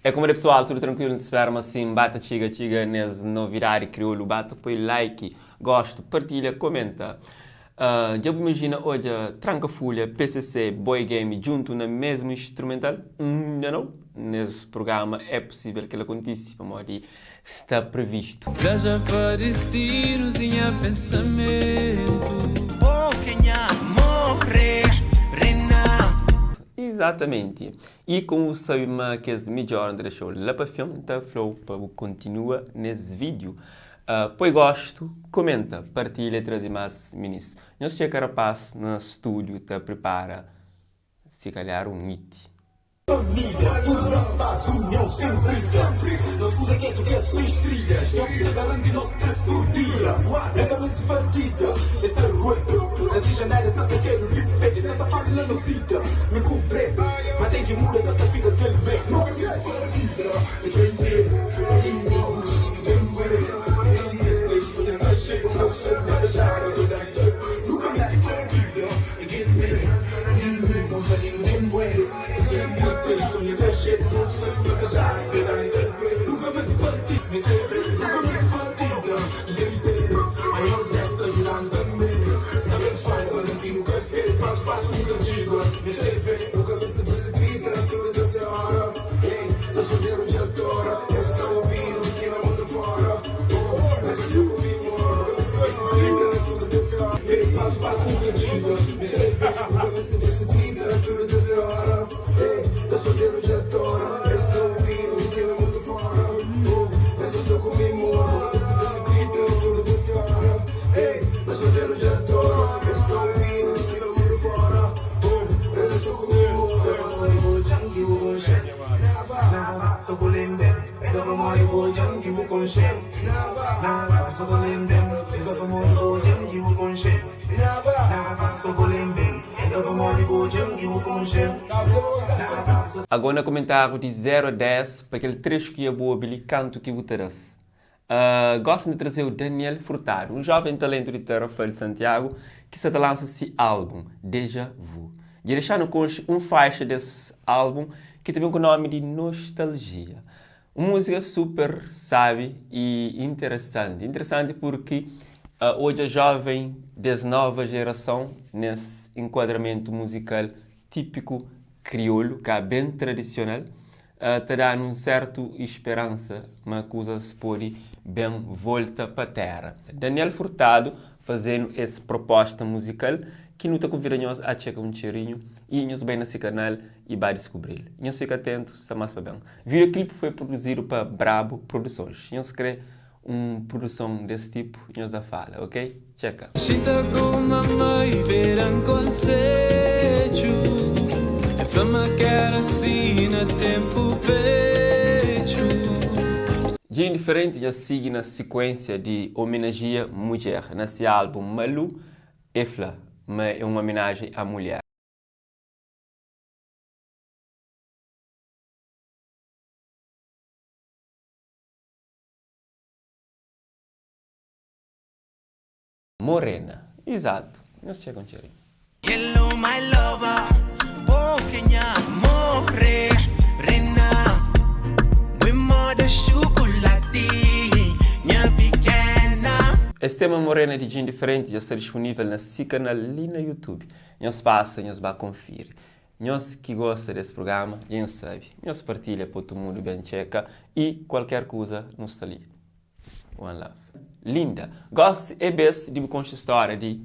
É kuma de pessoal, tudo tranquilo? N ta spera ma sim, ba ta txiga txiga nes novidadi kriolu, ba ta poi like, gosto, partilha, comenta. Uh, dja bu imagina odja Tranka Fulha, PCC, Boy Game djuntu na mesmu instrumental? Nha nau, nes programa é possível kel akontise pamodi sta previstu. Viaja pa destinus di nha pensamentu. Bo ke nha more rena. Izatamenti! I komu bu sabe ma kes midjor N ta dexa-u la pa fin, N ta fla-u pa bu kontinua nes vídiu. Poi gostu, komenta, partilha i traze más minis. Nhos txeka rapás na stúdiu ta pripara si kalhar un hit. Família, tudu na paz, união sem briga Nos kuza ketu ketu sem estrilhas Deus ki ta garanti nos 3 por dia Na ka meste fadiga, es ta ruê Na si janela es ta sakedu di pé Es ta fala na nos vida, mi ku vre Ma ten ki muda ka ta fika kel mé Nu ka meste fadiga, entende Inimigos nu ten bué Nu ka meste fadiga, entende Inimigos nu ten bué Agó na komentáriu di 0 a 10 pa kel trechu ki bu obi li kantu ki bu ta da-s. Gosi N ta traze-u Daniel Furtado, un jóven talentu di Tarrafal di Santiagu ki sa ta lansa si álbun, Deja Vu. Dja dexa-nu konxe un faixa des álbun ki ta ben ku nómi di Nostalgia. Un múzika super sábi y interesanti. Interesanti purki odja jóven des nova jerason nes enkuadramentu muzikal típiku kriolu, ka ben tradisional, ta da-nu un sértu speransa ma kuzas pode ben volta pa téra. Daniel Furtado faze-nu es proposta muzikal ki nu ta konvida nhos a txeka un txerinhu y nhos bai na se kanal y ba diskubri-l. Nhos fika atentu, sta más pa ben. Videoclip foi produzidu pa Brabo Produções. Nhos kre un produson des tipu, nhos da fala, ok? Txeka. Xinta ku mamai p'e da-m konsedju E fla ma k'éra si na ténpu bédju. Dja Indiferenti dja sigi na sikuensia di omenajia mudjer na si album Malu e fla ma e un omenajen a mulher. Morena, Izatu, nhos txega un txerinhu. Hello my lover, bo ke nha more rena Bo é moda xukulati, nha pikena. Es tema Morena di Djin Diferenti dja sta dispunível na si kanal li na YouTube. Nhos pasa nhos ba konfiri. Nhos ki gosta des programa dja nhos sabe, nhos partilha pa otu mundu ben txeka y kualker kuza nu sta li. One love. Linda. Gosi é bes di bu konxe stória di.